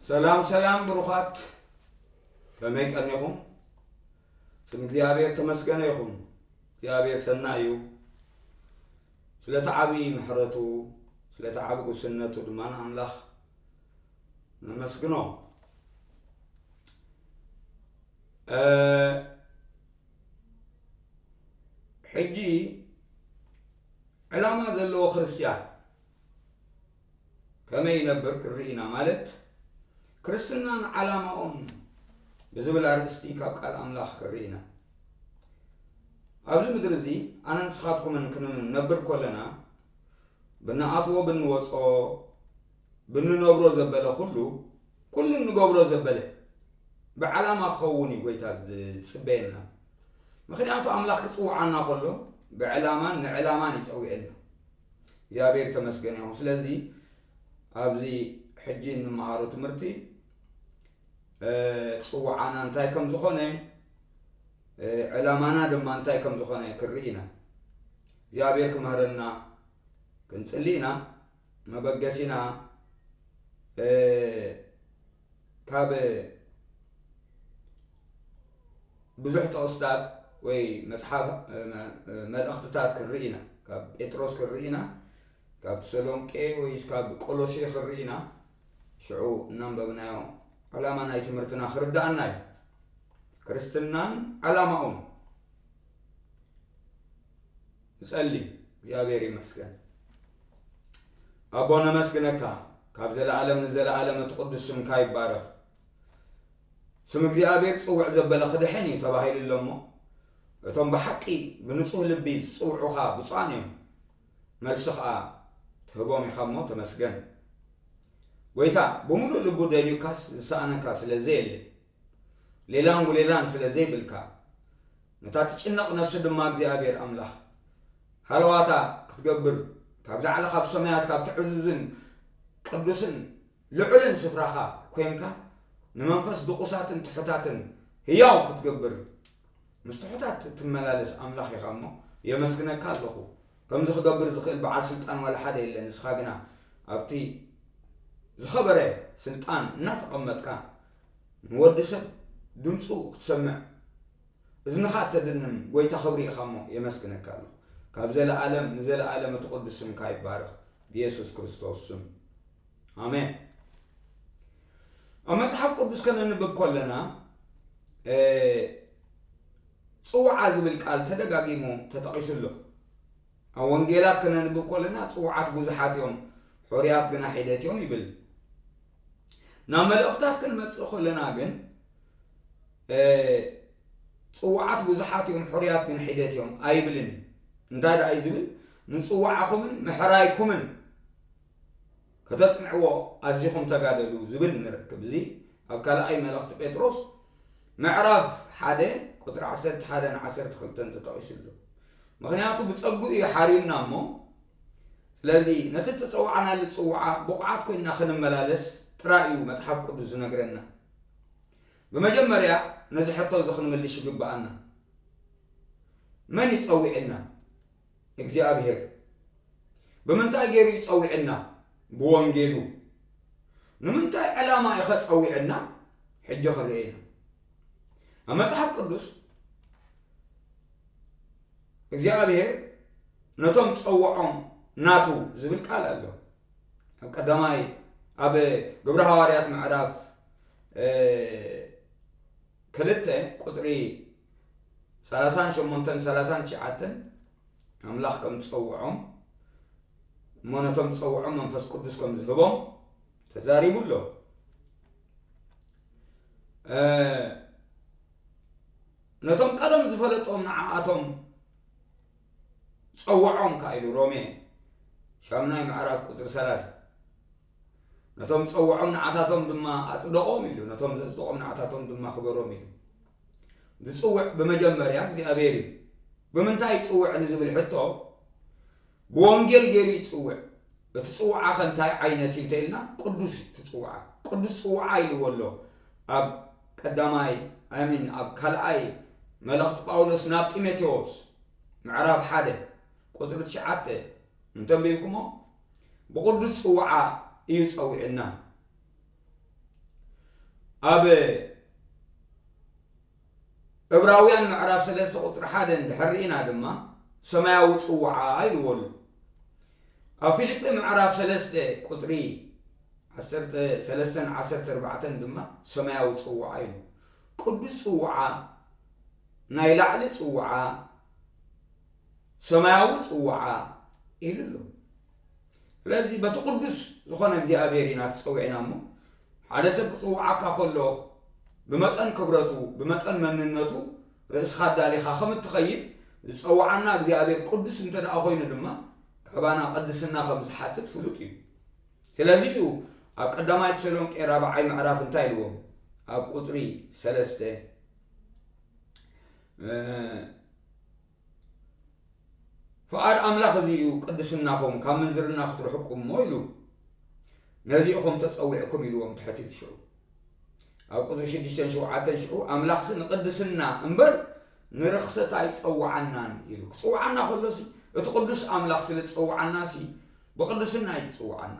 ሰላም ሰላም ብሩኻት፣ ከመይ ቀኒኹም? ስም እግዚኣብሔር ተመስገነ ይኹን። እግዚኣብሔር ሰናይ እዩ። ስለቲ ዓቢ ምሕረቱ፣ ስለቲ ዓቢ ጉስነቱ ድማ ንኣምላኽ ነመስግኖ። እ፣ ሕጂ ዕላማ ዘለዎ ክርስትያን ከመይ ይነብር ክንርኢ ኢና። ማለት ክርስትናን ዓላማኡን ብዝብል ኣርእስቲ ካብ ቃል ኣምላኽ ክንርኢ ኢና። ኣብዚ ምድሪ እዚ ኣነ ንስኻትኩምን ክንነብር ከለና ብንኣትዎ ብንወጾ ብንነብሮ ዘበለ ኩሉ፣ ኩሉ እንገብሮ ዘበለ ብዓላማ ክኸውን እዩ ጎይታ ዝጽበየና። ምኽንያቱ ኣምላኽ ክጽውዓና ከሎ ብዕላማን ንዕላማን ይጸውዐና። እግዚኣብሔር ተመስገን ይኹን። ስለዚ ኣብዚ ሕጂ እንመሃሮ ትምህርቲ፣ እ፣ ጽውዓና እንታይ ከም ዝኾነ፣ እ፣ ዕላማና ድማ እንታይ ከም ዝኾነ ክንርኢ ኢና። እግዚኣብሔር ክምህረና ክንጽሊ ኢና። መበገሲና፣ እ፣ ካብ ብዙሕ ጥቕስታት ወይ መጽሓፍ፣ እ፣ መ-፣ እ፣ መልእኽትታት ክንርኢ ኢና። ካብ ጴጥሮስ ክንርኢ ኢና፣ ካብ ተሰሎንቄ ወይስ ካብ ቆሎሴ ክንርኢ ኢና። ሽዑ እናንበብናዮ ዕላማ ናይ ትምህርትና ክርድኣና እዩ። ክርስትናን ዕላማኡን። ንጸሊ። እግዚኣብሔር ይመስገን። ኣቦ ነመስግነካ፣ ካብ ዘለኣለም ንዘለኣለም እቲ ቅዱስ ስምካ ይባረኽ። ስም እግዚኣብሔር ጽውዕ ዘበለ ክድሕን እዩ ተባሂሉ ኣሎ እሞ፣ እቶም ብሓቂ ብንጹህ ልቢ ዝጽውዑኻ ብፁዓን እዮም፣ መልሲ ኸኣ ትህቦም ኢኻ እሞ ተመስገን። ጎይታ ብምሉእ ልቡ ደልዩካስ ዝሰኣነካ ስለ ዘየለ፣ ሌላን ጉሌላን ስለ ዘይብልካ፣ ነታ ትጭነቕ ነፍሲ ድማ እግዚኣብሔር ኣምላኽ ሃለዋታ ክትገብር፣ ካብ ላዕሊ ካብ ሰማያት ካብ ትዕዙዝን ቅዱስን ልዑልን ስፍራኻ ኮንካ ንመንፈስ ድቑሳትን ትሑታትን ህያው ክትገብር፣ ምስ ትሑታት ትመላለስ ኣምላኽ ኢኻ እሞ የመስግነካ ኣለኹ። ከምዚ ክገብር ዝኽእል በዓል ስልጣን ዋላ ሓደ የለን። ንስኻ ግና ኣብቲ ዝኸበረ ስልጣን እናተቐመጥካ ንወዲ ሰብ ድምፁ ክትሰምዕ እዝንኻ እተድንን ጎይታ ክብሪ ኢኻ እሞ የመስግነካ ኣለኹ። ካብ ዘለኣለም ንዘለኣለም እቲ ቅዱስ ስምካ ይባረኽ፣ ብየሱስ ክርስቶስ ስም ኣሜን። ኣብ መጽሓፍ ቅዱስ ከነንብብ ከለና፣ እ፣ ጽውዓ ዝብል ቃል ተደጋጊሙ ተጠቒሱ ኣሎ። ኣብ ወንጌላት ከነንብብ ከለና ጽውዓት ብዙሓት እዮም፣ ሕሩያት ግና ሒደት እዮም ይብል። ናብ መልእኽታት ክንመጽእ ከለና ግን፣ እ፣ ጽውዓት ብዙሓት እዮም፣ ሕሩያት ግን ሒደት እዮም ኣይብልን እዩ። እንታይ ደኣ እዩ ዝብል? ንጽዋዕኹምን ምሕራይኩምን ከተጽንዕዎ ኣዚኹም ተጋደሉ ዝብል ንረክብ። እዚ ኣብ ካልኣይ መልእኽቲ ጴጥሮስ ምዕራፍ ሓደ ቁጽሪ ዓሰርተ ሓደ ን ዓሰርተ ክልተን ተጠቒሱ ኣሎ። ምኽንያቱ ብጸግኡ እዩ ሓርዩና እሞ፣ ስለዚ ነቲ እተጸዋዕናሉ ጽውዓ ብቑዓት ኮይንና ክንመላለስ ጥራይ እዩ መጽሓፍ ቅዱስ ዝነግረና። ብመጀመርያ ነዚ ሕቶ እዚ ክንምልሽ ይግብኣና። መን እዩ ጸዊዕና? እግዚኣብሔር። ብምንታይ ገይሩ እዩ ጸዊዕና? ብወንጌሉ። ንምንታይ ዕላማ ኢኸ ጸዊዕና? ሕጂ ክንርኢ ኢና። ኣብ መጽሓፍ ቅዱስ እግዚኣብሔር ነቶም ጸውዖም ናቱ ዝብል ቃል ኣሎ። ኣብ ቀዳማይ፣ ኣብ ግብረ ሃዋርያት ምዕራፍ፣ እ፣ ክልተ ቁጽሪ ሰላሳን ሸሞንተን ሰላሳን ትሽዓተን ኣምላኽ ከም ዝጸውዖም እሞ ነቶም ዝጸውዖም መንፈስ ቅዱስ ከም ዝህቦም ተዛሪቡ ኣሎ። እ፣ ነቶም ቀደም ዝፈለጦም ንዓኣቶም ጸውዖም ከኣ ኢሉ ሮሜ ሻምናይ ምዕራፍ ቁጽሪ ሰላሳ። ነቶም ጸውዖም ንዓታቶም ድማ ኣጽደቖም ኢሉ፣ ነቶም ዘጽደቖም ንዓታቶም ድማ ክበሮም ኢሉ። ዝጽውዕ ብመጀመርያ እግዚኣብሔር እዩ። ብምንታይ ይጽውዕ ንዝብል ሕቶ፣ ብወንጌል ገይሩ ይጽውዕ። እቲ ጽውዓኸ እንታይ ዓይነት እዩ እንተ ኢልና፣ ቅዱስ እዩ እቲ ጽውዓ። ቅዱስ ጽውዓ ኢልዎ ኣሎ። ኣብ ቀዳማይ፣ I mean፣ ኣብ ካልኣይ መልእኽቲ ጳውሎስ ናብ ጢሞቴዎስ ምዕራፍ ሓደ ቁጽሪ ትሽዓተ እንተንቢብኩሞ፣ ብቅዱስ ጽውዓ እዩ ጸዊዕና። ኣብ ዕብራውያን ምዕራፍ ሰለስተ ቁፅሪ ሓደ እንድሕር ርኢና ድማ ሰማያዊ ፅውዓ ኢልዎ ኣሎ። ኣብ ፊልጲ ምዕራፍ ሰለስተ ቁፅሪ ዓሰርተ ሰለስተን ዓሰርተ ኣርባዕተን ድማ ሰማያዊ ፅውዓ ኢሉ። ቅዱስ ፅውዓ፣ ናይ ላዕሊ ፅውዓ፣ ሰማያዊ ፅውዓ ኢሉ ኣሎ። ስለዚ በቲ ቅዱስ ዝኾነ እግዚኣብሔር ኢና ተፀዊዕና እሞ፣ ሓደ ሰብ ክፅውዓካ ከሎ ብመጠን ክብረቱ፣ ብመጠን መንነቱ ርእስኻ ኣዳሊኻ ከም እትኸይድ ዝፀውዓና እግዚኣብሔር ቅዱስ እንተ ደኣ ኮይኑ ድማ ካባና ቅድስና ከም ዝሓትት ፍሉጥ እዩ። ስለዚ እዩ ኣብ ቀዳማይ ተሰሎንቄ ራብዓይ ምዕራፍ እንታይ ኢልዎም? ኣብ ቁፅሪ ሰለስተ፣ እ፣ ፍቓድ ኣምላኽ እዚ እዩ ቅድስናኹም፣ ካብ ምንዝርና ክትርሕቁ እሞ ኢሉ፣ ነዚ ኢኹም ተጸዊዕኩም ኢልዎም ትሕት ኢሉ ሽዑ። ኣብ ቁጽሪ ሽዱሽተን ሸውዓተን ሽዑ ኣምላኽሲ ንቅድስና እምበር ንርኽሰት ኣይጸውዓናን ኢሉ። ክጽውዓና ከሎሲ እቲ ቅዱስ ኣምላኽ ስለ ዝጸውዓናሲ ብቅድስና እዩ ዝጽውዓና።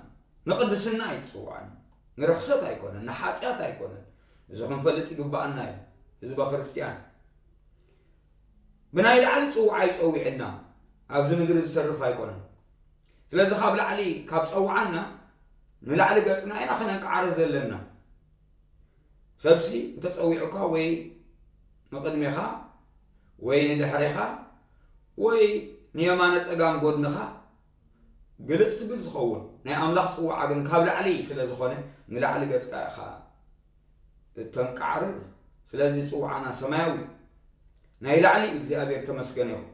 ንቅድስና እዩ ዝጽውዓና። ንርኽሰት ኣይኮነን፣ ንሓጢኣት ኣይኮነን። እዚ ክንፈልጥ ይግብኣና እዩ ህዝበ ክርስትያን። ብናይ ላዕሊ ጽውዓ እዩ ጸዊዕና፣ ኣብዚ ምድሪ ዝተርፍ ኣይኮነን። ስለዚ ካብ ላዕሊ ካብ ጸውዓና ንላዕሊ ገጽና ኢና ክነንቃዕርር ዘለና። ሰብሲ እንተጸዊዑካ ወይ ንቕድሜኻ ወይ ንድሕሬኻ ወይ ንየማነ ጸጋም ጎድንኻ ግልጽ ትብል ትኸውን። ናይ ኣምላኽ ጽውዓ ግን ካብ ላዕሊ ስለ ዝኾነ ንላዕሊ ገጽካ ኢኻ እተንቃዕርር። ስለዚ ጽውዓና ሰማያዊ እዩ። ናይ ላዕሊ እዩ። እግዚኣብሔር ተመስገነ ይኹን።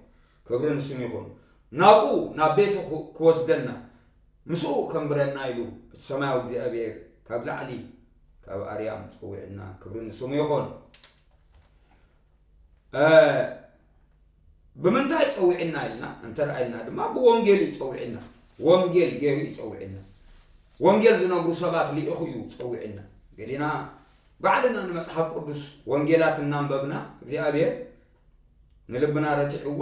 ክብሪ ንስሙ ይኹን። ናብኡ ናብ ቤቱ ክወስደና ምስኡ ከንብረና ኢሉ እቲ ሰማያዊ እግዚኣብሔር ካብ ላዕሊ ካብ ኣርያም ጸዊዕና። ክብሪ ንስሙ ይኹን። ብምንታይ ጸዊዕና ኢልና እንተ ኢልና ድማ ብወንጌል እዩ ጸዊዕና። ወንጌል ገይሩ እዩ ጸዊዕና። ወንጌል ዝነግሩ ሰባት ልኢኹ እዩ ጸዊዕና። ገሊና ባዕልና ንመጽሓፍ ቅዱስ ወንጌላት እናንበብና እግዚኣብሔር ንልብና ረቲዕዎ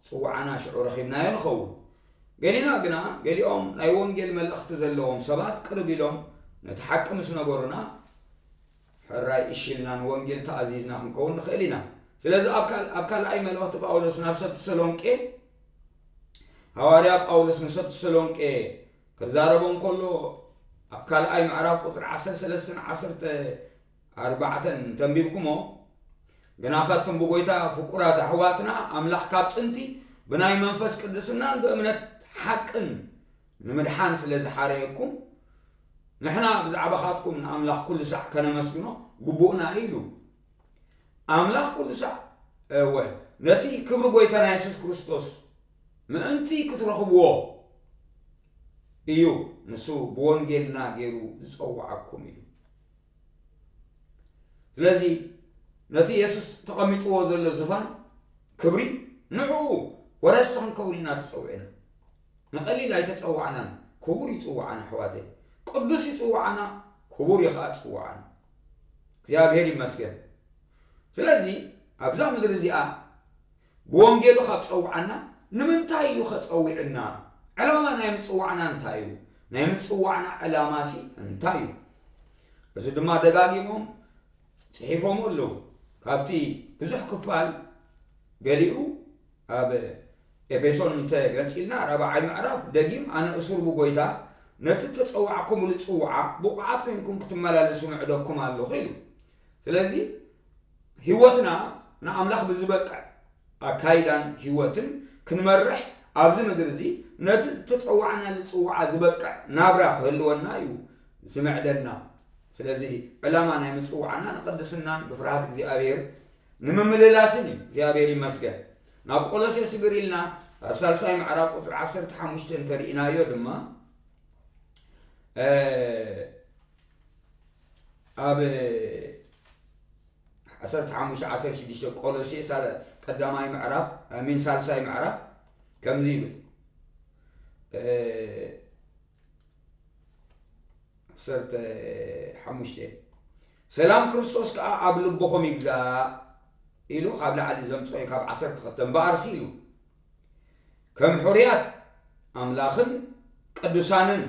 ጽውዓና ሽዑ ረኺብናዮ ንኸውን። ገሊና ግና ገሊኦም ናይ ወንጌል መልእኽቲ ዘለዎም ሰባት ቅርብ ኢሎም ነቲ ሓቂ ምስ ነገሩና ሕራይ እሺ ኢልና ንወንጌል ተኣዚዝና ክንከውን ንኽእል ኢና። ስለዚ ኣብ ካል-፣ ኣብ ካልኣይ መልእኽቲ ጳውሎስ ናብ ሰብ ተሰሎንቄ፣ ሃዋርያ ጳውሎስ ንሰብ ተሰሎንቄ ክዛረቦም ከሎ ኣብ ካልኣይ ምዕራፍ ቁጽሪ ዓሰርተ ሰለስተን ዓሰርተ ኣርባዕተን እንተንቢብኩሞ፣ ግናኸ ኣቱም ብጎይታ ፍቁራት ኣሕዋትና፣ ኣምላኽ ካብ ጥንቲ ብናይ መንፈስ ቅድስናን ብእምነት ሓቅን ንምድሓን ስለ ዝሓረየኩም፣ ንሕና ብዛዕባኻትኩም ንኣምላኽ ኩሉ ሳዕ ከነመስግኖ ግቡእና እዩ ኢሉ። ኣምላኽ ኩሉ ሳዕ፣ እወ፣ ነቲ ክብሪ ጎይታና የሱስ ክርስቶስ ምእንቲ ክትረኽብዎ እዩ ንሱ ብወንጌልና ገይሩ ዝጸውዓኩም ኢሉ። ስለዚ ነቲ የሱስ ተቐሚጥዎ ዘሎ ዝፋን ክብሪ ንዕኡ ወረስቲ ክንከውን ኢና ተጸዊዕና። ንቐሊል ኣይተጸዋዕናን። ክቡር ይጽውዓና ኣሕዋተይ። ቅዱስ ይጽውዓና፣ ክቡር እዩ ኸኣ ዝጽውዓና። እግዚኣብሔር ይመስገን። ስለዚ ኣብዛ ምድሪ እዚኣ ብወንጌሉ ካብ ጸውዓና ንምንታይ እዩ ኸጸዊዕና? ዕላማ ናይ ምጽዋዕና እንታይ እዩ? ናይ ምጽዋዕና ዕላማሲ እንታይ እዩ? እዚ ድማ ደጋጊሞም ጽሒፎም ኣለዉ። ካብቲ ብዙሕ ክፋል ገሊኡ ኣብ ኤፌሶን እንተ ገንጺልና ራብዓይ ምዕራፍ ደጊም ኣነ እሱር ብጎይታ ነቲ ተጸዋዕኩምሉ ጽውዓ ብቑዓት ኮንኩም ክትመላለሱ ምዕደኩም ኣለኹ ኢሉ። ስለዚ ህይወትና ንኣምላኽ ብዝበቅዕ ኣካይዳን ህይወትን ክንመርሕ ኣብዚ ምድሪ እዚ ነቲ ዝተጸዋዕናሉ ጽውዓ ዝበቅዕ ናብራ ክህልወና እዩ ዝምዕደና። ስለዚ ዕላማ ናይ ምጽዋዕና ንቅድስናን ብፍርሃት እግዚኣብሔር ንምምልላስን እዩ። እግዚኣብሔር ይመስገን። ናብ ቆሎሴ ስግር ኢልና ኣብ ሳልሳይ ምዕራፍ ቁጽሪ ዓሰርተ ሓሙሽተ እንተርኢናዮ ድማ፣ እ፣ ኣብ ዓሰርተ ሓሙሽተ ዓሰርተ ሽዱሽተ ቆሎሴ ሳል-፣ ቀዳማይ ምዕራፍ፣ ኣሚን፣ ሳልሳይ ምዕራፍ ከምዚ ይብል። እ፣ ዓሰርተ ሓሙሽተ፣ "ሰላም ክርስቶስ ከኣ ኣብ ልብኹም ይግዛእ" ኢሉ ካብ ላዕሊ ዘምጽኦ እዩ፣ ካብ ዓሰርተ ክልተ እምበኣርሲ ኢሉ፣ "ከም ሕሩያት ኣምላኽን ቅዱሳንን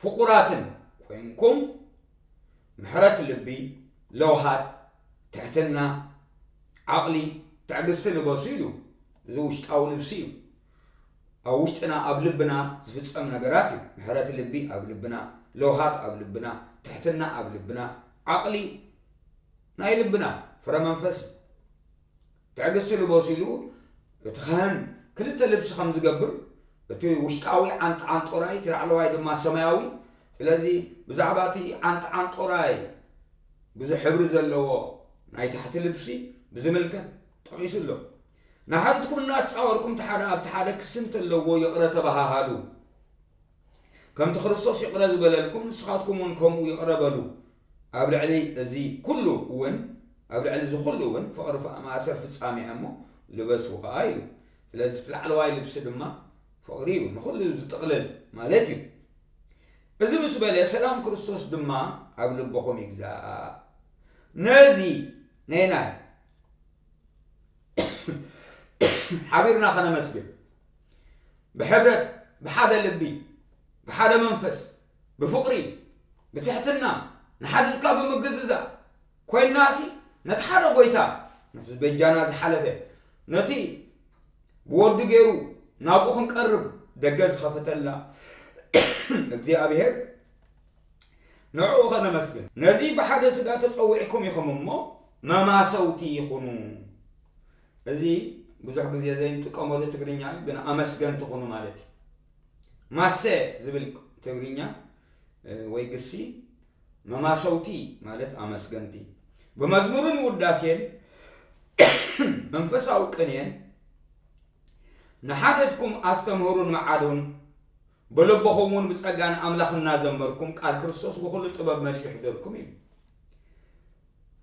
ፍቑራትን ኮይንኩም፣ ምሕረት ልቢ፣ ለውሃት፣ ትሕትና፣ ዓቕሊ፣ ትዕግስቲ ልበሱ ኢሉ። እዚ ውሽጣዊ ልብሲ እዩ። ኣብ ውሽጥና፣ ኣብ ልብና ዝፍጸም ነገራት እዩ። ምሕረት ልቢ ኣብ ልብና፣ ለውሃት ኣብ ልብና፣ ትሕትና ኣብ ልብና፣ ዓቕሊ ናይ ልብና ፍረ መንፈስ እዩ። ትዕግስቲ ልበሱ ኢሉ እቲ ካህን ክልተ ልብሲ ከም ዝገብር፣ እቲ ውሽጣዊ ዓንጣዓንጦራይ፣ እቲ ላዕለዋይ ድማ ሰማያዊ። ስለዚ ብዛዕባ እቲ ዓንጣዓንጦራይ ብዙሕ ሕብሪ ዘለዎ ናይ ታሕቲ ልብሲ ብዝምልከት ጠቒሱ ኣሎ። ንሓድሕድኩም እናተጻወርኩም፣ እቲ ሓደ ኣብቲ ሓደ ክሲ እንተለዎ ይቕረ ተባሃሃሉ። ከምቲ ክርስቶስ ይቕረ ዝበለልኩም፣ ንስኻትኩም እውን ከምኡ ይቕረ በሉ። ኣብ ልዕሊ እዚ ኩሉ እውን፣ ኣብ ልዕሊ እዚ ኩሉ እውን ፍቕሪ ፍኣ-፣ ማእሰር ፍጻሜ እያ እሞ ልበስዎ ከኣ ኢሉ። ስለዚ እቲ ላዕለዋይ ልብሲ ድማ ፍቕሪ እዩ፣ ንኹሉ ዝጥቕልል ማለት እዩ። እዚ ምስ በለ፣ ሰላም ክርስቶስ ድማ ኣብ ልብኹም ይግዛእ። ነዚ ነናይ ሓቢርና ከነመስግን፣ ብሕብረት፣ ብሓደ ልቢ፣ ብሓደ መንፈስ፣ ብፍቕሪ፣ ብትሕትና፣ ንሓድሕድካ ብምግዝዛእ ኮይንናሲ፣ ነቲ ሓደ ጐይታ፣ ነቲ በጃና ዝሓለፈ፣ ነቲ ብወዱ ገይሩ ናብኡ ክንቀርብ ደገ ዝኸፈተልና እግዚኣብሔር፣ ንዕኡ ኸነመስግን። ነዚ ብሓደ ሥጋ ተጸዊዕኩም ኢኹም እሞ፣ መማሰውቲ ይኹኑ። እዚ ብዙሕ ግዜ ዘይንጥቀመሉ ትግርኛ እዩ፣ ግን ኣመስገንቲ ኩኑ ማለት እዩ። ማሰ ዝብል ትግርኛ፣ እ፣ ወይ ግሲ፣ መማሰውቲ ማለት ኣመስገንቲ። ብመዝሙርን ውዳሴን መንፈሳዊ ቅኔን ንሓተትኩም ኣስተምህሩን መዓዱን፣ ብልብኹም እውን ብጸጋ ንኣምላኽ እናዘመርኩም፣ ቃል ክርስቶስ ብኹሉ ጥበብ መሊኡ ይሕደርኩም እዩ።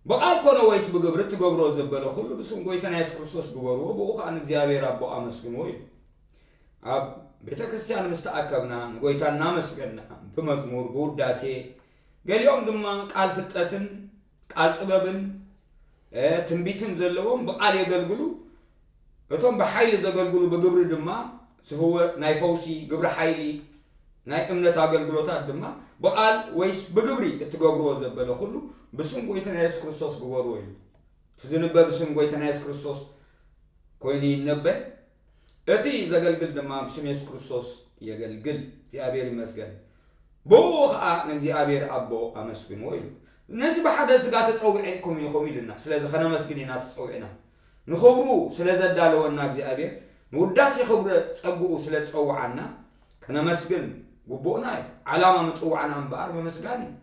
ብቓል ኮነ ወይስ ብግብሪ እትገብርዎ ዘበለ ኩሉ ብስም ጐይታና የሱስ ክርስቶስ ግበርዎ፣ ብኡ ኸኣ ንእግዚኣብሔር ኣቦ ኣመስግንዎ ኢሉ። ኣብ ቤተ ክርስቲያን ምስ ተኣከብና፣ ንጐይታ እናመስገንና፣ ብመዝሙር፣ ብውዳሴ፣ ገሊኦም ድማ ቃል ፍልጠትን ቃል ጥበብን፣ እ፣ ትንቢትን ዘለዎም ብቓል የገልግሉ። እቶም ብሓይሊ ዘገልግሉ ብግብሪ ድማ ዝፍወ-፣ ናይ ፈውሲ ግብሪ ሓይሊ፣ ናይ እምነት ኣገልግሎታት ድማ ብቓል ወይስ ብግብሪ እትገብርዎ ዘበለ ኩሉ ብስም ጐይታና የሱስ ክርስቶስ ግበርዎ ኢሉ። እቲ ዝንበ ብስም ጐይታና የሱስ ክርስቶስ ኮይኑ ይነበ። እቲ ዘገልግል ድማ ብስም የሱስ ክርስቶስ የገልግል። እግዚኣብሔር ይመስገን። ብኡ ኸኣ ንእግዚኣብሔር ኣቦ ኣመስግንዎ ኢሉ። ነዚ ብሓደ ሥጋ ተጸዊዕኩም ኢኹም ኢሉና። ስለዚ ከነመስግን ኢና ተጸዊዕና። ንኽብሩ ስለ ዘዳለወና እግዚኣብሔር፣ ንውዳሴ ክብረ ጸግኡ ስለ ዝጸውዓና፣ ከነመስግን ግቡእና እዩ። ዓላማ ምጽዋዕና እምበኣር ምምስጋን እዩ።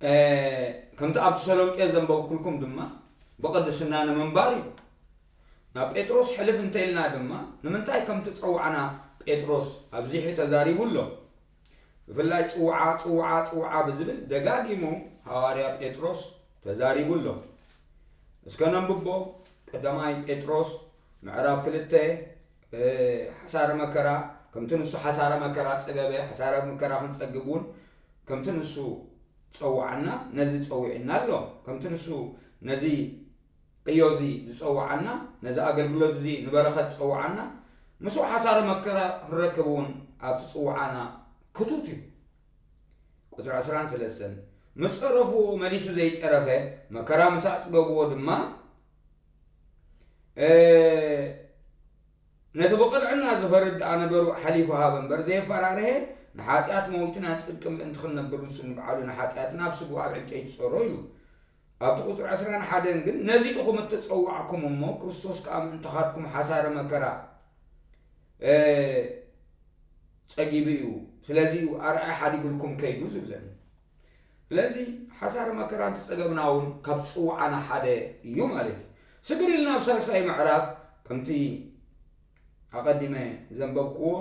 እ፣ ከምቲ ኣብ ተሰሎንቄ ዘንበብኩልኩም ድማ፣ ብቕድስና ንምንባር እዩ። ናብ ጴጥሮስ ሕልፍ እንተ ኢልና ድማ፣ ንምንታይ ከም ትጸውዓና ጴጥሮስ ኣብዚሑ ተዛሪቡ ኣሎ። ብፍላይ ጽውዓ፣ ጽውዓ፣ ጽውዓ ብዝብል ደጋጊሙ ሃዋርያ ጴጥሮስ ተዛሪቡ ኣሎ። እስከ ነንብቦ። ቀዳማይ ጴጥሮስ ምዕራፍ ክልተ፣ እ፣ ሓሳረ መከራ፣ ከምቲ ንሱ ሓሳረ መከራ ጸገበ፣ ሓሳረ መከራ ክንጸግብ እውን ከምቲ ንሱ ጸውዓና፣ ነዚ ጸዊዕና ኣሎ። ከምቲ ንሱ ነዚ ዕዮ እዚ ዝጸውዓና፣ ነዚ ኣገልግሎት እዚ ንበረኸት ዝጸውዓና፣ ምስኡ ሓሳረ መከራ ክንረክብ እውን ኣብቲ ጽውዓና ክቱት እዩ። ቁጽሪ ዕስራን ሰለስተን፣ ምስ ጸረፍዎ መሊሱ ዘይጸረፈ፣ መከራ ምስ ኣጽገብዎ ድማ፣ እ፣ ነቲ ብቕንዕና ዝፈርድ ደኣ ነገሩ ሓሊፉ ሃበ እምበር፣ ዘየፈራርሀ፣ ንሓጢኣት ሞይቱ ናይ ጽድቂ ምእንቲ ክንነብር፣ ንሱ ንባዕሉ ንሓጢኣትና ኣብ ስግኡ ኣብ ዕንጨይቲ ጸሮ ኢሉ። ኣብቲ ቁጽሪ ዕስራን ሓደን ግን፣ ነዚ ኢኹም እተጸዋዕኩም እሞ፣ ክርስቶስ ከኣ ምእንታኻትኩም ሓሳረ መከራ፣ እ፣ ጸጊቡ እዩ። ስለዚ እዩ ኣርኣያ ሓዲጉልኩም ከይዱ ዝብለኒ። ስለዚ ሓሳረ መከራ እንተጸገብና እውን ካብ ጽውዓና ሓደ እዩ ማለት እዩ። ስግር ኢልና ኣብ ሳልሳይ ምዕራፍ ከምቲ ኣቐዲመ ዘንበብክዎ፣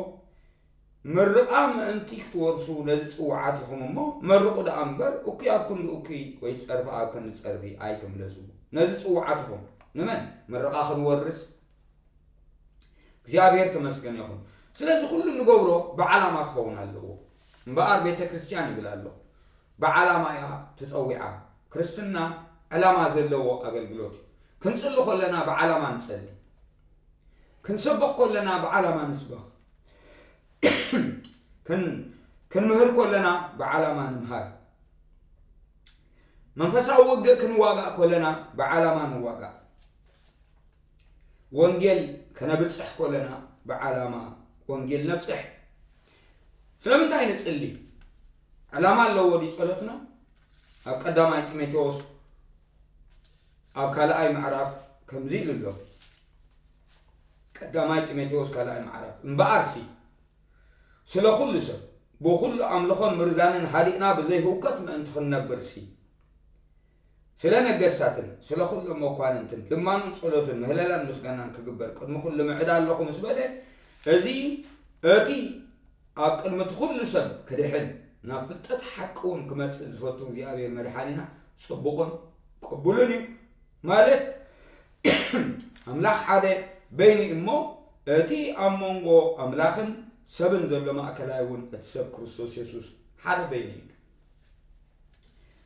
ምርቓ ምእንቲ ክትወርሱ ነዚ ጽውዓት ኢኹም እሞ፣ መርቑ ደኣ እምበር፣ እኩይ ኣብ ክንዲ እኩይ ወይ ጸርፊ ኣብ ክንዲ ጸርፊ ኣይትምለሱ። ነዚ ጽውዓት ኢኹም። ንመን? ምርቓ ክንወርስ? እግዚኣብሔር ተመስገን ይኹን። ስለዚ ኩሉ እንገብሮ ብዓላማ ክኸውን ኣለዎ። እምበኣር ቤተ ክርስቲያን ይብል ኣለኹ። ብዓላማ እያ ተጸዊዓ። ክርስትና ዕላማ ዘለዎ ኣገልግሎት እዩ። ክንጽሊ ከለና ብዓላማ ንጸሊ። ክንሰብኽ ከለና ብዓላማ ንስበኽ። ክን-፣ ክንምህር ከለና ብዓላማ ንምሃር። መንፈሳዊ ውግእ ክንዋጋእ ከለና ብዓላማ ንዋጋእ። ወንጌል ከነብጽሕ ከለና ብዓላማ ወንጌል ነብጽሕ። ስለምንታይ ንጽሊ? ዕላማ ኣለዎ ድዩ ጸሎትና? ኣብ ቀዳማይ ጢሞቴዎስ ኣብ ካልኣይ ምዕራፍ ከምዚ ኢሉ ኣሎ። ቀዳማይ ጢሞቴዎስ ካልኣይ ምዕራፍ፣ እምበኣርሲ ስለ ኩሉ ሰብ ብኹሉ ኣምልኾን ምርዛንን ሃዲእና ብዘይ ህውከት ምእንቲ ክንነብርሲ፣ ስለ ነገስታትን ስለ ኩሎም መኳንንትን ልማኑን ጸሎትን ምህለላን ምስጋናን ክግበር ቅድሚ ኩሉ ምዕዳ ኣለኹ ምስ በለ፣ እዚ እቲ ኣብ ቅድሚ እቲ ኩሉ ሰብ ክድሕን ናብ ፍልጠት ሓቂ እውን ክመጽእ ዝፈቱ እግዚኣብሔር መድሓኒና ጽቡቕን ቅቡልን እዩ። ማለት ኣምላኽ ሓደ በይኑ እዩ እሞ፣ እቲ ኣብ መንጎ ኣምላኽን ሰብን ዘሎ ማእከላይ እውን እቲ ሰብ ክርስቶስ የሱስ ሓደ በይኑ እዩ።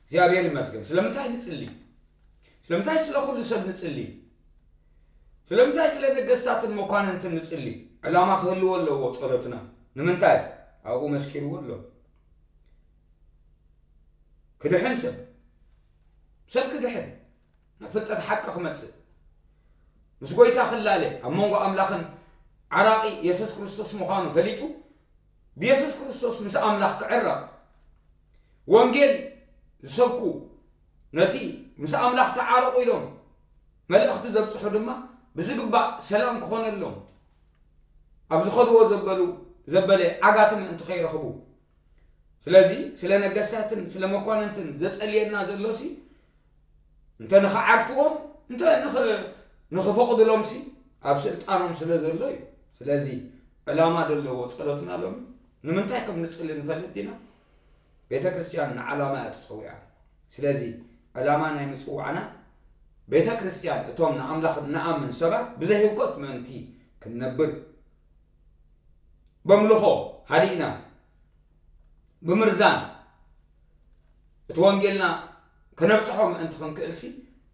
እግዚኣብሔር ይመስገን። ስለምንታይ ንጽሊ? ስለምንታይ ስለ ኩሉ ሰብ ንጽሊ? ስለምንታይ ስለ ነገስታትን መኳንንትን ንጽሊ? ዕላማ ክህልዎ ኣለዎ ጸሎትና። ንምንታይ? ኣብኡ መስኪርዎ ኣሎ። ክድሕን ሰብ፣ ሰብ ክድሕን፣ ናብ ፍልጠት ሓቂ ክመጽእ፣ ምስ ጎይታ ክላለ፣ ኣብ መንጎ ኣምላኽን ዓራቒ የሱስ ክርስቶስ ምዃኑ ፈሊጡ፣ ብየሱስ ክርስቶስ ምስ ኣምላኽ ክዕረቕ፣ ወንጌል ዝሰብኩ፣ ነቲ ምስ ኣምላኽ ተዓረቑ ኢሎም መልእኽቲ ዘብጽሑ ድማ ብዝግባእ ሰላም ክኾነሎም፣ ኣብ ዝኸድዎ ዘበሉ፣ ዘበለ ዓጋቲ ምእንቲ ከይረኽቡ። ስለዚ ስለ ነገስታትን ስለ መኳንንትን ዘጸልየና ዘሎሲ፣ እንተ ንኽዓግትዎም፣ እንተ ንኽ-፣ ንኽፈቕድሎምሲ ኣብ ስልጣኖም ስለ ዘሎ እዩ። ስለዚ ዕላማ ዘለዎ ጸሎትና ሎሚ ንምንታይ ከም ንጽሊ ንፈልጥ ዲና? ቤተ ክርስቲያን ንዓላማ እያ ተጸዊዓ። ስለዚ ዕላማ ናይ ምጽዋዕና፣ ቤተ ክርስቲያን እቶም ንኣምላኽ እንኣምን ሰባት ብዘይ ህውከት ምእንቲ ክንነብር፣ በምልኾ ሃዲእና፣ ብምርዛን እቲ ወንጌልና ከነብጽሖ ምእንቲ ክንክእልሲ፣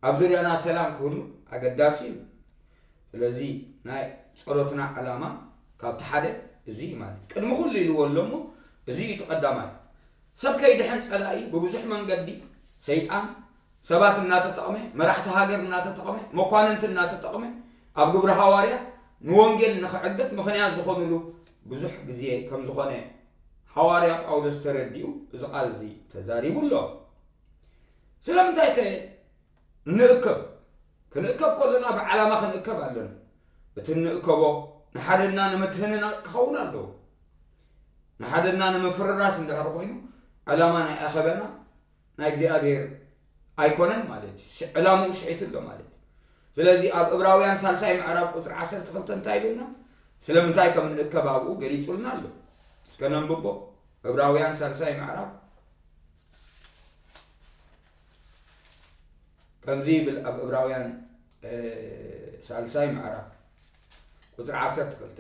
ኣብ ዙርያና ሰላም ክህሉ ኣገዳሲ እዩ። ስለዚ ናይ ጸሎትና ዕላማ ካብቲ ሓደ እዚ እዩ ማለት። ቅድሚ ኩሉ ኢልዎ ኣሎ እሞ፣ እዚ እዩ እቲ ቀዳማይ። ሰብ ከይድሕን ጸላኢ ብብዙሕ መንገዲ፣ ሰይጣን ሰባት እናተጠቕመ፣ መራሕቲ ሃገር እናተጠቕመ፣ መኳንንቲ እናተጠቕመ፣ ኣብ ግብረ ሃዋርያ ንወንጌል ንኽዕገት ምኽንያት ዝኾኑሉ ብዙሕ ግዜ ከም ዝኾነ ሃዋርያ ጳውሎስ ተረዲኡ እዚ ቃል እዚ ተዛሪቡ ኣሎ። ስለምንታይ ከ ንእከብ? ክንእከብ ከለና ብዓላማ ክንእከብ ኣለና። እቲ እንእከቦ ንሓደና ንምትህንናጽ ክኸውን ኣለዎ። ንሓደና ንምፍርራስ እንድሕር ኮይኑ፣ ዕላማ ናይ ኣኸበና ናይ እግዚኣብሔር ኣይኮነን ማለት እዩ። ስ-፣ ዕላምኡ ስሒቱ ኣሎ ማለት እዩ። ስለዚ ኣብ ዕብራውያን ሳልሳይ ምዕራብ ቁጽሪ ዓሰርተ ክልተ እንታይ ኢሉና? ስለምንታይ ከም ንእከብ ኣብኡ ገሊጹልና ኣሎ። እስከ ነንብቦ። ዕብራውያን ሳልሳይ ምዕራብ ከምዚ ይብል ኣብ ዕብራውያን፣ እ፣ ሳልሳይ ምዕራፍ ቁጽሪ ዓሰርተ ክልተ፣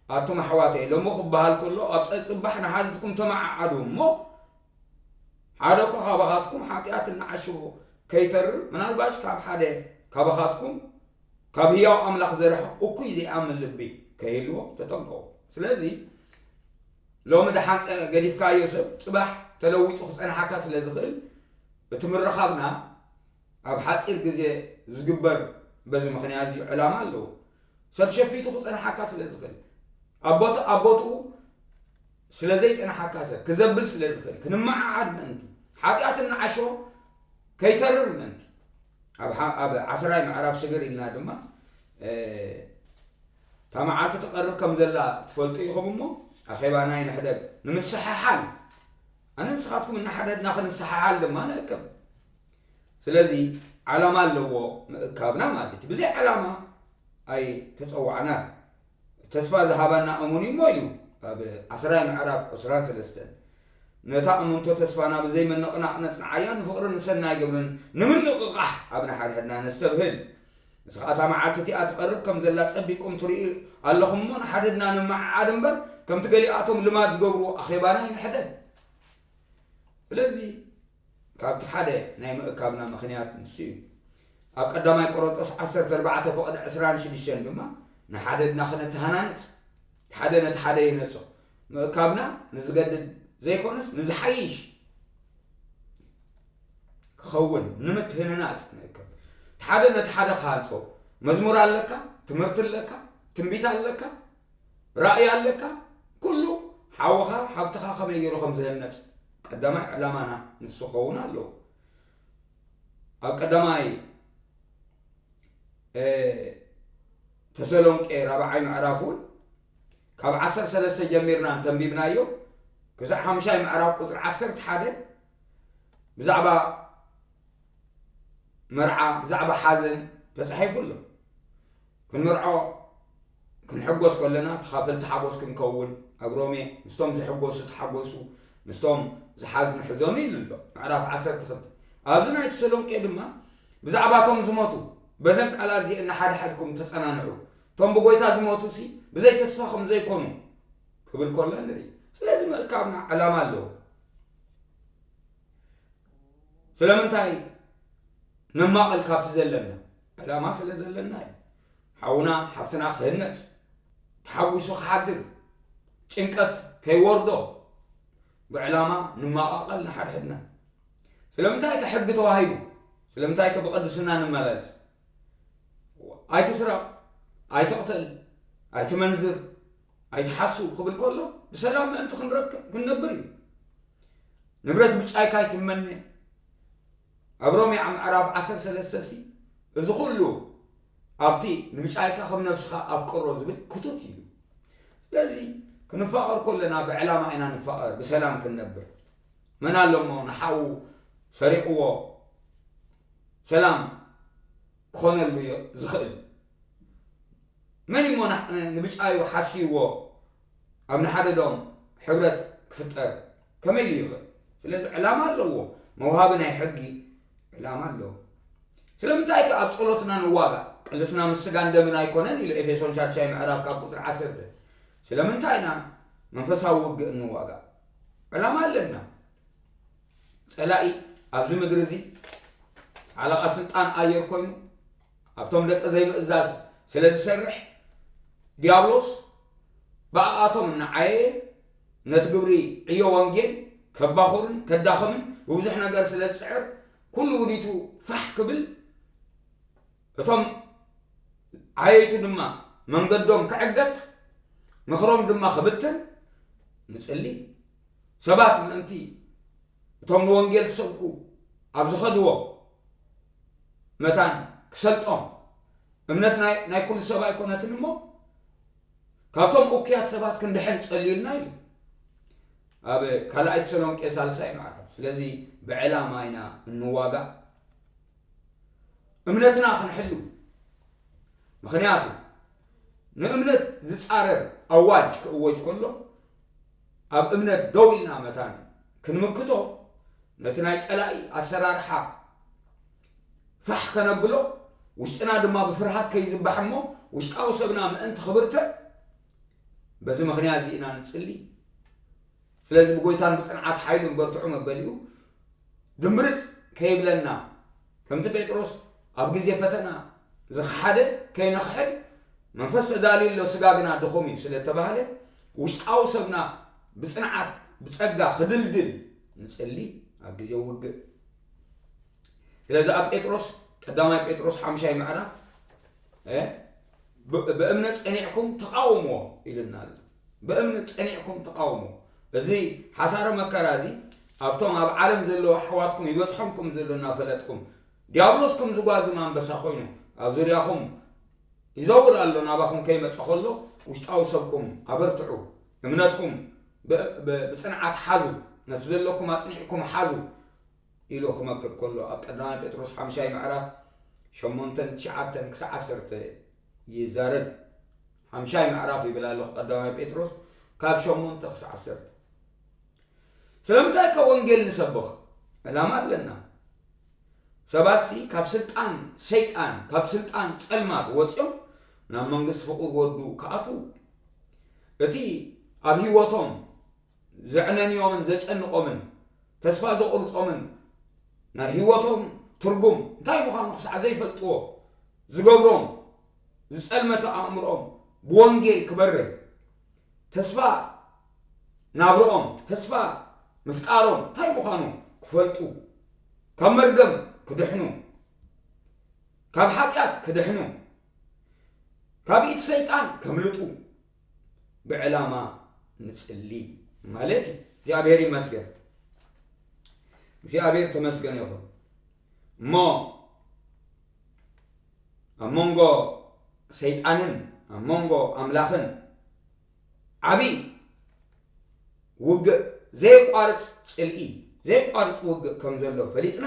ኣቱም ኣሕዋተይ፣ ሎሚ ክበሃል ከሎ ኣብ ጸጽባሕ ንሓድትኩም ተመዓዓዱ እሞ፣ ሓደ እኮ ካባኻትኩም ሓጢኣት እናዓሸዎ ከይተርር፣ ምናልባሽ ካብ ሓደ ካባኻትኩም ካብ ህያው ኣምላኽ ዝርሕቕ እኩይ ዘይኣምን ልቢ ከይህልዎ ተጠንቀቑ። ስለዚ ሎሚ ደሓን ጸ-፣ ገዲፍካዮ ሰብ ጽባሕ ተለዊጡ ክጸንሓካ ስለ ዝኽእል፣ እቲ ምርኻብና ኣብ ሓጺር ግዜ ዝግበር በዚ ምኽንያት እዚ ዕላማ ኣለዎ። ሰብ ሸፊቱ ክጸንሓካ ስለ ዝኽእል፣ ኣብ ቦታ-፣ ኣብ ቦትኡ ስለ ዘይጸንሓካ ሰብ ክዘብል ስለ ዝኽእል፣ ክንመዓዓድ ምእንቲ፣ ሓጢኣት እናዓሸወ ከይተርር ምእንቲ፣ ኣብ ሓ-፣ ኣብ ዓስራይ ምዕራፍ ስግር ኢልና ድማ፣ እ፣ እታ መዓልቲ ትቐርብ ከም ዘላ ትፈልጡ ኢኹም እሞ፣ ኣኼባና ይንሕደግ፣ ንምስሕሓል። ኣነ ንስኻትኩም እናሓደድና ክንሰሓሓል ድማ ንእከብ። ስለዚ ዓላማ ኣለዎ ምእካብና ማለት እዩ። ብዘይ ዓላማ ኣይተጸዋዕናን። ተስፋ ዝሃበና እሙን እዩ እሞ ኢሉ ኣብ ዓስራይ ምዕራፍ ዕስራን ሰለስተን፣ ነታ እምንቶ ተስፋና ብዘይ ምንቕናቕ ነጽንዓያ፣ ንፍቕርን ንሰናይ ግብርን ንምንቕቓሕ ኣብ ንሓድሕድና ነስተብህል። እዚ ኸኣ እታ መዓልቲ እቲኣ ትቐርብ ከም ዘላ ጸቢቕኩም ትርእዩ ኣለኹም እሞ፣ ንሓድሕድና ንመዓዓድ እምበር፣ ከምቲ ገሊኣቶም ልማድ ዝገብርዎ ኣኼባና ኣይንሕደግ። ስለዚ ካብቲ ሓደ ናይ ምእካብና ምኽንያት ንሱ እዩ። ኣብ ቀዳማይ ቆሮንጦስ ዓሰርተ ኣርባዕተ ፍቕዲ ዕስራን ሽዱሽተን ድማ ንሓደድና ክንተሃናነጽ፣ እቲ ሓደ ነቲ ሓደ ይህነጾ። ምእካብና ንዝገድድ ዘይኮነስ ንዝሓይሽ ክኸውን ንምትህንናጽ ንእከብ። እቲ ሓደ ነቲ ሓደ ክሃንጾ። መዝሙር ኣለካ፣ ትምህርቲ ኣለካ፣ ትንቢት ኣለካ፣ ራእይ ኣለካ። ኩሉ ሓውኻ ሓብትኻ ከመይ ገይሩ ከም ዝህነጽ ቀዳማይ ዕላማና ንሱ ክኸውን ኣለዎ። ኣብ ቀዳማይ፣ እ፣ ተሰሎንቄ ራብዓይ ምዕራፍ እውን ካብ ዓሰርተ ሰለስተ ጀሚርና እንተንቢብናዮ ክሳዕ ሓምሻይ ምዕራፍ ቁጽሪ ዓሰርተ ሓደ ብዛዕባ መርዓ፣ ብዛዕባ ሓዘን ተጻሒፉ ኣሎ። ክንምርዖ ክንሕጎስ ከለና ተኻፈልቲ ሓጎስ ክንከውን፣ ኣብ ሮሜ ምስቶም ዝሕጎሱ ተሓጎሱ፣ ምስቶም ዝሓዝኑ ሕዘኑ ኢሉ ኣሎ። ምዕራፍ ዓሰርተ ክልተ። ኣብዚ ናይ ተሰሎንቄ ድማ ብዛዕባቶም ዝሞቱ በዘን ቃላት እዚኤን ንሓድሓድኩም ተጸናንዑ። እቶም ብጎይታ ዝሞቱ ሲ ብዘይ ተስፋ ከም ዘይኮኑ ክብል ከሎ ንርኢ። ስለዚ ምእካብና ዕላማ ኣለዎ። ስለምንታይ ነማቕል ካብቲ ዘለና? ዕላማ ስለ ዘለና እዩ። ሓውና ሓብትና ክህነጽ፣ ተሓጒሱ ክሓድር፣ ጭንቀት ከይወርዶ ብዕላማ ንማቓቐል ንሓድሕድና። ስለምንታይ ከ ሕጊ ተዋሂቡ? ስለምንታይ ከ ብቕድስና ንመላለስ? ኣይትስረቕ፣ ኣይትቕተል፣ ኣይትመንዝር፣ ኣይትሓሱ ክብል ከሎ ብሰላም ምእንቲ ክንረክብ ክንነብር እዩ። ንብረት ብጫይካ ኣይትመነ። ኣብ ሮሜ ምዕራፍ ዓሰርተ ሰለስተ ሲ እዚ ኩሉ ኣብቲ ንብጫይካ ከም ነብስኻ ኣፍቅሮ ዝብል ክቱት እዩ። ስለዚ ክንፋቐር ከለና ብዕላማ ኢና ንፋቐር፣ ብሰላም ክንነብር። መን ኣሎ እሞ ንሓዉ ሰሪቕዎ ሰላም ክኾነሉ ዮ-፣ ዝኽእል? መን እሞ ና-፣ ንብጫዩ ሓስይዎ ኣብ ንሓደዶም ሕብረት ክፍጠር ከመይ ኢሉ ይኽእል? ስለዚ ዕላማ ኣለዎ። መውሃቢ ናይ ሕጊ ዕላማ ኣለዎ። ስለምንታይ ከ ኣብ ጸሎትና ንዋጋእ? ቅልስና ምስ ስጋን ደምን ኣይኮነን ኢሉ ኤፌሶን ሻድሻይ ምዕራፍ ካብ ቁጽሪ ዓሰርተ። ስለምንታይ ኢና መንፈሳዊ ውግእ እንዋጋእ? ዕላማ ኣለና። ጸላኢ ኣብዚ ምድሪ እዚ ሓለቓ ስልጣን ኣየር ኮይኑ ኣብቶም ደቂ ዘይምእዛዝ ስለ ዝሰርሕ፣ ዲያብሎስ ብኣኣቶም እናዓየየ ነቲ ግብሪ ዕዮ ወንጌል ከባኹርን ከዳኽምን ብብዙሕ ነገር ስለ ዝጽዕር፣ ኩሉ ውዲቱ ፋሕ ክብል፣ እቶም ዓየይቱ ድማ መንገዶም ክዕገት፣ ምኽሮም ድማ ክብተን ንጽሊ። ሰባት ምእንቲ እቶም ንወንጌል ዝሰብኩ ኣብ ዝኸድዎ መታን ክሰልጦም፣ እምነት ናይ፣ ናይ ኩሉ ሰብ ኣይኮነትን እሞ፣ ካብቶም እኩያት ሰባት ክንድሕን ጸልዩልና ኢሉ ኣብ ካልኣይ ተሰሎንቄ ሳልሳይ ምዕራፍ። ስለዚ ብዕላማ ኢና እንዋጋእ፣ እምነትና ክንሕሉ። ምኽንያቱ ንእምነት ዝጻረር ኣዋጅ ክእወጅ ከሎ፣ ኣብ እምነት ደው ኢልና መታን ክንምክቶ፣ ነቲ ናይ ጸላኢ ኣሰራርሓ ፋሕ ከነብሎ፣ ውሽጥና ድማ ብፍርሃት ከይዝባሕ እሞ፣ ውሽጣዊ ሰብና ምእንቲ ክብርትዕ፣ በዚ ምኽንያት እዚ ኢና ንጽሊ። ስለዚ ብጎይታን ብጽንዓት ሓይሉን በርትዑ መበሊኡ ድምርጽ ከይብለና፣ ከምቲ ጴጥሮስ ኣብ ግዜ ፈተና ዝኸሓደ ከይንኽሕድ፣ መንፈስ ተዳልዩ ኣሎ፣ ስጋ ግና ድኹም እዩ ስለ እተባህለ፣ ውሽጣዊ ሰብና ብጽንዓት ብጸጋ ክድልድል ንጽሊ ኣብ ግዜ ውግእ። ስለዚ ኣብ ጴጥሮስ፣ ቀዳማይ ጴጥሮስ ሓምሻይ ምዕራፍ፣ እ፣ ብ-፣ ብእምነት ጸኒዕኩም ተቓውምዎ ኢሉና ኣሎ። ብእምነት ጸኒዕኩም ተቓውምዎ። እዚ ሓሳረ መከራ እዚ ኣብቶም ኣብ ዓለም ዘለዉ ኣሕዋትኩም ይበጽሖም ከም ዘሎ እናፈለጥኩም፣ ዲያብሎስ ከም ዝጓዝም ኣንበሳ ኮይኑ ኣብ ዙርያኹም ይዘውር ኣሎ። ናባኹም ከይመጸ ከሎ፣ ውሽጣዊ ሰብኩም ኣበርትዑ፣ እምነትኩም ብ-፣ ብ-፣ ብጽንዓት ሓዙ፣ ነቲ ዘለኩም ኣጽኒዕኩም ሓዙ ኢሉ ክመክር ከሎ፣ ኣብ ቀዳማይ ጴጥሮስ ሓምሻይ ምዕራፍ ሸሞንተን ትሽዓተን ክሳዕ ዓሰርተ ይዛረብ። ሓምሻይ ምዕራፍ ይብል ኣለኹ፣ ቀዳማይ ጴጥሮስ ካብ ሸሞንተ ክሳዕ ዓሰርተ። ስለምንታይ ከ ወንጌል ንሰብኽ? ዕላማ ኣለና። ሰባትሲ ካብ ስልጣን ሰይጣን፣ ካብ ስልጣን ጸልማት ወጺኦም ናብ መንግስቲ ፍቕሩ ወዱ ክኣትዉ፣ እቲ ኣብ ህይወቶም ዘዕነንዮምን ዘጨንቖምን ተስፋ ዘቑርጾምን ናይ ህይወቶም ትርጉም እንታይ ምዃኑ ክሳዕ ዘይፈልጥዎ ዝገብሮም ዝጸልመተ ኣእምሮኦም ብወንጌል ክበርህ፣ ተስፋ ናብርኦም፣ ተስፋ ምፍጣሮም እንታይ ምዃኑ ክፈልጡ ካብ መርገም ክድሕኑ፣ ካብ ሓጢኣት ክድሕኑ፣ ካብ ኢድ ሰይጣን ከምልጡ ብዕላማ ንጽሊ ማለት እዩ። እግዚኣብሔር ይመስገን። እግዚኣብሔር ተመስገን ይኹን። እሞ ኣብ መንጎ ሰይጣንን ኣብ መንጎ ኣምላኽን ዓብዪ ውግእ፣ ዘየቋርጽ ጽልኢ፣ ዘየቋርጽ ውግእ ከም ዘሎ ፈሊጥና፣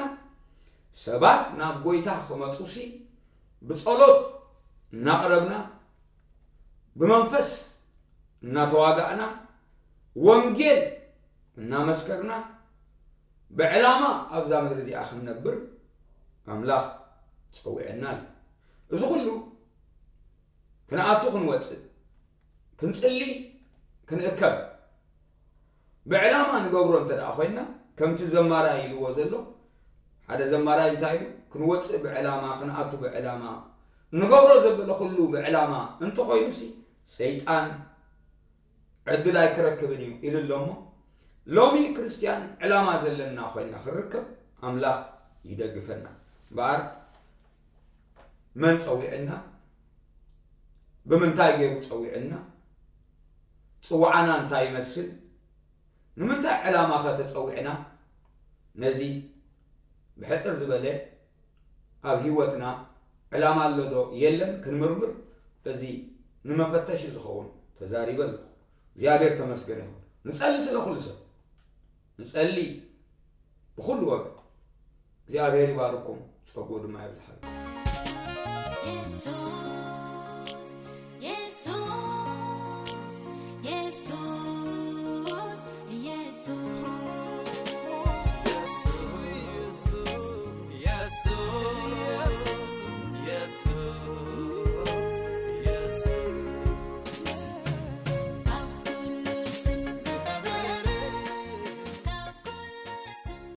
ሰባት ናብ ጎይታ ክመጹሲ ብጸሎት እናቕረብና፣ ብመንፈስ እናተዋጋእና፣ ወንጌል እናመስከርና፣ ብዕላማ ኣብዛ ምድሪ እዚኣ ክንነብር ኣምላኽ ጸዊዐና ኣሎ። እዚ ኩሉ ክንኣቱ ክንወጽእ፣ ክንጽሊ ክንእከብ፣ ብዕላማ ንገብሮ እንተ ደኣ ኮይንና፣ ከምቲ ዘማራይ ኢልዎ ዘሎ፣ ሓደ ዘማራይ እንታይ ኢሉ? ክንወጽእ ብዕላማ፣ ክንኣቱ ብዕላማ፣ ንገብሮ ዘበለ ኩሉ ብዕላማ እንተኾይኑሲ፣ ሰይጣን ዕድል ኣይክረክብን እዩ ኢሉ ኣሎ እሞ፣ ሎሚ ክርስትያን ዕላማ ዘለና ኮይንና ክንርከብ ኣምላኽ ይደግፈና። እምበኣር መን ጸዊዕና? ብምንታይ ገይሩ ጸዊዕና? ጽዋዓና እንታይ ይመስል? ንምንታይ ዕላማኸ ተጸዊዕና? ነዚ ብሕጽር ዝበለ ኣብ ህይወትና ዕላማ ኣሎ ዶ የለን ክንምርምር፣ በዚ ንመፈተሺ ዝኸውን ተዛሪበ ኣለኹ። እግዚኣብሔር ተመስገን ይኹን። ንጸሊ ስለ ኩሉ ሰብ። ንጸሊ ብኹሉ ወገን። እግዚኣብሔር ይባርኩም፣ ጸጉኡ ድማ የብዝሓልኩም።